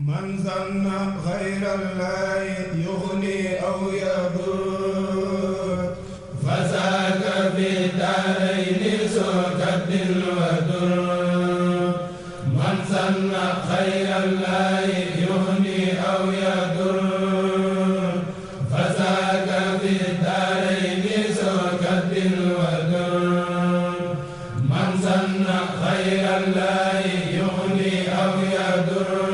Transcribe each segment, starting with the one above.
من ظن غير الله يغني أو يضر فذاك في الدارين ذو كد ودر من ظن غير الله يغني أو يضر فذاك في الدارين ذو كد ودر من ظن غير الله يغني أو يضر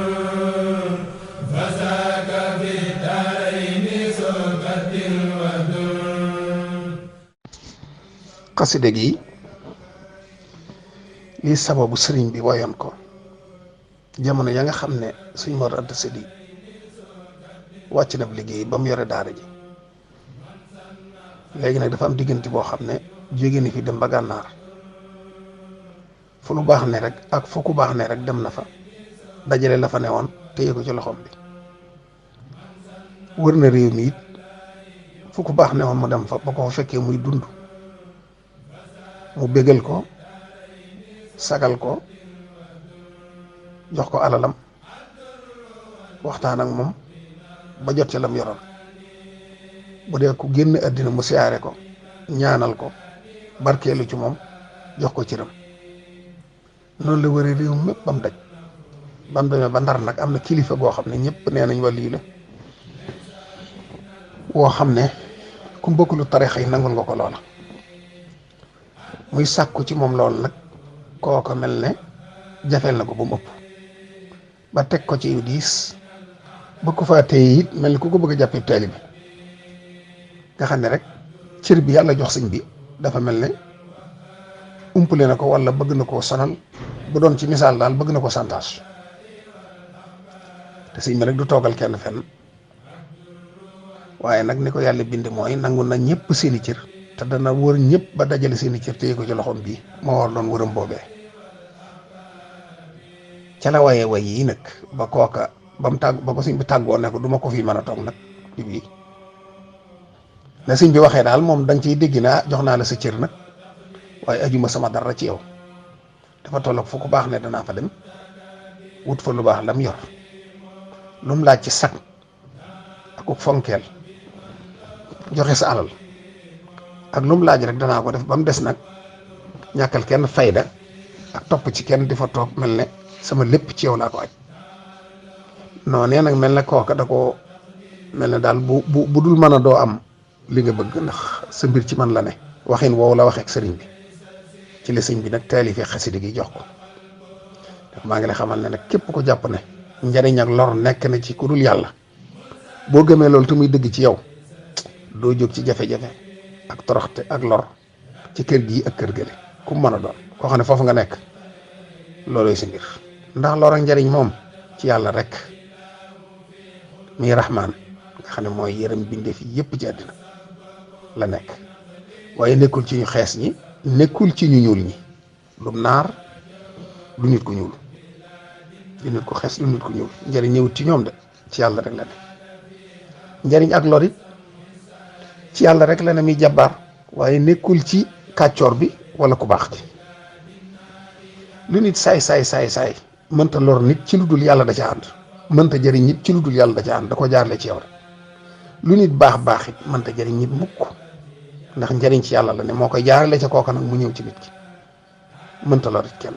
xaside gi lii sababu sëriñ bi woyoon ko jamono ya nga xam ne suñ Mor Anta Sali wàcc na liggéey ba mu yore daara ji léegi nag dafa am diggante boo xam ne jóge ni fi dem ba gànnaar fu lu baax ne rek ak fu ku baax ne rek dem na fa dajale la fa ne woon téye ko ci loxoom bi wër na réew mi it fu ku baax ne woon mu dem fa ba ko fa fekkee muy dund mu bégal ko sagal ko jox ko alalam waxtaan ak moom ba jot ci lam yoroon bu dee ku génn àddina mu siyaare ko ñaanal ko barkeelu ci moom jox ko cëram noonu la wëree réew mépp ba mu daj ba mu demee ba Ndar nag am na kilifa goo xam ne ñëpp nee nañ wàllu yi la woo xam ne ku bokkulu tarixa yi nangul nga ko loola muy sàkku ci moom loolu nag kooko mel ne jafeel na ko ba mu ëpp ba teg ko ci yu diis ba ko faa téye it mel ni ku ko bëgg a jàppee taalibe bi nga xam ne rek cër bi yàlla jox sëñ bi dafa mel ne umpale na ko wala bëgg na koo sonal bu doon ci misaal daal bëgg na ko santage te sëñ bi rek du toogal kenn fenn waaye nag ni ko yàlla bind mooy nangu na ñëpp seeni cër te dana wër ñëpp ba dajale seeni cër téye ko ci loxoom bii moo war doon wëram boobee ca la waye way yi nag ba kooka ba mu tàgg ba ko sëñ bi tàggoo ne ko du ma ko fi mën a toog nag di bii la sëñ bi waxee daal moom danga ciy dégg naa jox naa la sa cër nag waaye ajuma sama dara ci yow dafa tolloog fu ko baax ne danaa fa dem wut fa lu baax lam yor lu mu laaj ci sag ak fonkeel joxe sa alal ak lu mu laaj rek danaa ko def ba mu des nag ñàkkal kenn fayda ak topp ci kenn di fa toog mel ne sama lépp ci yow laa ko aj non nee nag mel ne kooka da ko mel ne daal bu dul mën a doo am li nga bëgg ndax sa mbir ci man la ne waxin woowu la waxee ak sëriñ bi ci la sëñ bi nag taalifee xasida gi jox ko ndax maa ngi lay xamal ne nag képp ko jàpp ne njariñ ak lor nekk na ci ku dul yàlla boo gëmee loolu te muy dëgg ci yow doo jóg ci jafe-jafe ak toroxte ak lor ci kër gii ak kër gële ku mën a doon koo xam ne foofu nga nekk loolooy si mbir ndax lor ak njariñ moom ci yàlla rek muy rahmaan nga xam ne mooy yërëm bindeef yépp ci àddina la nekk waaye nekkul ci ñu xees ñi nekkul ci ñu ñuul ñi du naar du nit ku ñuul du nit ku xees du nit ku ñuul njariñ ñëwut ci ñoom de ci yàlla rek la ne njariñ ak lor it ci yàlla rek la ne muy jàbbaar waaye nekkul ci kàccoor bi wala ku baax ci lu nit saay mënta lor nit ci lu dul yàlla da ca ànd mënta jëriñ nit ci lu dul yàlla da ca ànd da ko jaarle ci yow rek lu nit baax it mënta jëriñ nit mukk ndax njëriñ ci yàlla la ne moo koy jaarale ca kooka nag mu ñëw ci nit ki mënta lor it kenn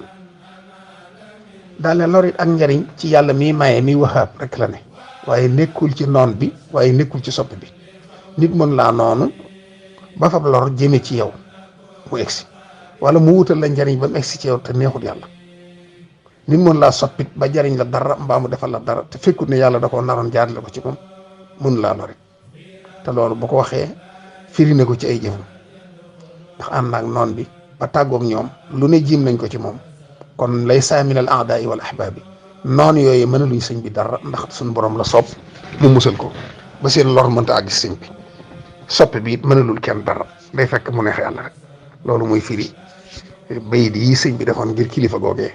daal ne lor it ak njëriñ ci yàlla miy maye miy waxaab rek la ne waaye nekkul ci noon bi waaye nekkul ci soppi bi nit mën laa noonu ba fab lor jëme ci yow mu egsi wala mu wutal la njariñ ba mu egsi ci yow te neexut yàlla nit mën laa soppit ba jariñ la dara mbaa mu defal la dara te fekkut ne yàlla da ko naroon jaarale ko ci moom mun laa lorit te loolu bu ko waxee firi na ko ci ay jëfam ndax ànd naag noon bi ba tàggoog ñoom lu ne jiim nañ ko ci moom kon lay saaminal aadaa'i wal ahbaabi noon yooyu mënaluñ sëñ bi dara ndax suñ borom la sopp mu musal ko ba seen lor mënta àgg sëñ bi soppe bi it mënalul kenn dara day fekk mu neex yàlla rek loolu muy firi bayit yi sëñ bi defoon ngir kilifa googee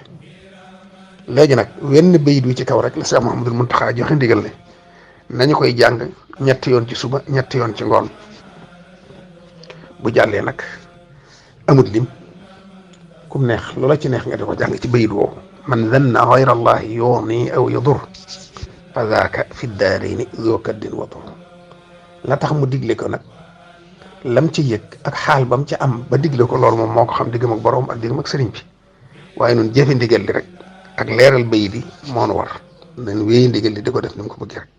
léegi nag wenn bayit wi ci kaw rek la Cheikh Mouhamadul Mountakha joxe ndigal ne nañu koy jàng ñetti yoon ci suba ñetti yoon ci ngoon bu jàllee nag amut lim kum neex loola ci neex nga di ko jàng ci bayit woowu man zanna ghayra allahi yughni aw yadur fazaaka fi daarayni zoo kaddin watu la tax mu digle ko nag lam ci yëg ak xaal bam ci am ba digle ko loolu moom moo ko xam diggam ak boroom ak diggam ak sëriñ bi waaye nun jëfe ndigal li rek ak leeral bayit yi moo nu war nañ wéy ndigal li di ko def ni mu ko bëggee rek